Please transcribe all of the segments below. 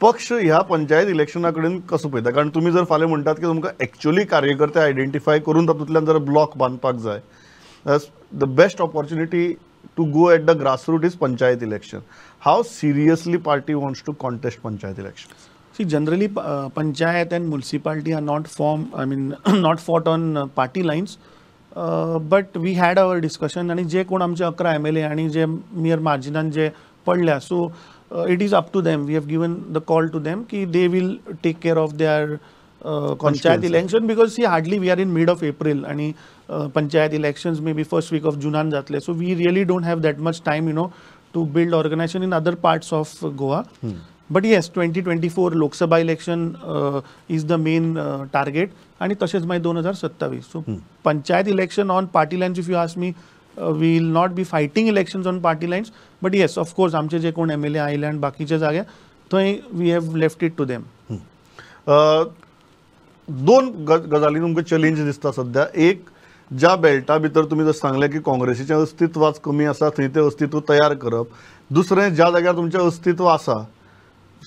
पक्ष ह्या पंचायत इलेक्शना कडेन कसो पळयता? कारण तुमी जर फाल्यां म्हणटात की तुमकां एक्च्युअली कार्यकर्ते आयडेंटिफाय करून तातूंतल्यान जर ब्लॉक बांदपाक जाय, the best opportunity to go at the grassroot is panchayat election. How seriously party wants to contest panchayat election? See, generally panchayat and municipality are not form, I mean, not fought on party lines, but we had our discussion आणि जे कोण आमचे 11 MLA आणि जे मियर मार्जिनान जे पडल्या, so it is up to them. We have given the call to them की they will take care of their panchayat election, because see, hardly we are in mid of April आणि panchayat elections may be first week of जुनान जातले. So we really don't have that much time, to build organization in other parts of Goa. But yes, 2024 Lok Sabha election is the main target आणि तशेंच मागीर 2027. So panchayat election on party lines, if you ask me, we will not be fighting elections on party lines. But yes, of course आमचे जे कोण MLA आयले आनी बाकीचे जागे थंय we have left it to them. दोन गजाली तुमकां चॅलेंज दिसता सध्या. एक, ज्या बेल्टा भितर तुमी जर सांगलें की काँग्रेसीचें अस्तित्व आज कमी आसा, थंय तें अस्तित्व तयार करप. दुसरें, ज्या जाग्यार तुमचें अस्तित्व आसा,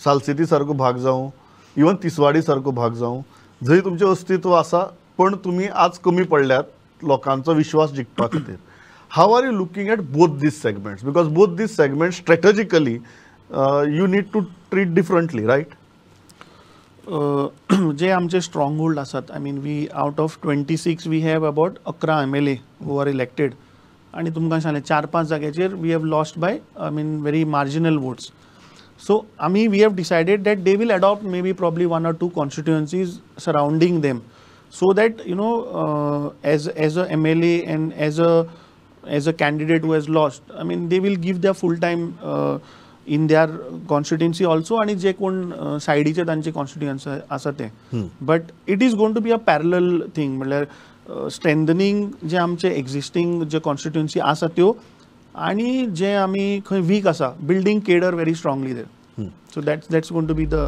सालसेती सारको भाग जावं, इवन तिसवाडी सारको भाग जावं, जंय तुमचें अस्तित्व आसा पण तुमी आज कमी पडल्यात लोकांचो विश्वास जिखपा खातीर. How are you looking at both these segments? Because both these segments strategically you need to treat differently, right? जे आमचे स्ट्रॉंग होल्ड आसात, I mean, we out of 26 we have about 11 MLA who are elected आणि तुमकां सांगलें 4-5 जाग्याचेर we have lost by, I mean, very marginal votes. So आमी we have decided that they will adopt maybe probably 1 or 2 constituencies surrounding them, so that as a MLA and as a candidate who has lost, I mean, they will give their full time in their constituency also आणि जे कोण सायडीचे तांचे constituency आसा ते. But it is going to be a parallel thing, म्हणल्यार strengthening जे आमचे existing जे constituency आसा त्यो आणि जे आमी खंय वीक आसा, building cadre very strongly there. So that's going to be the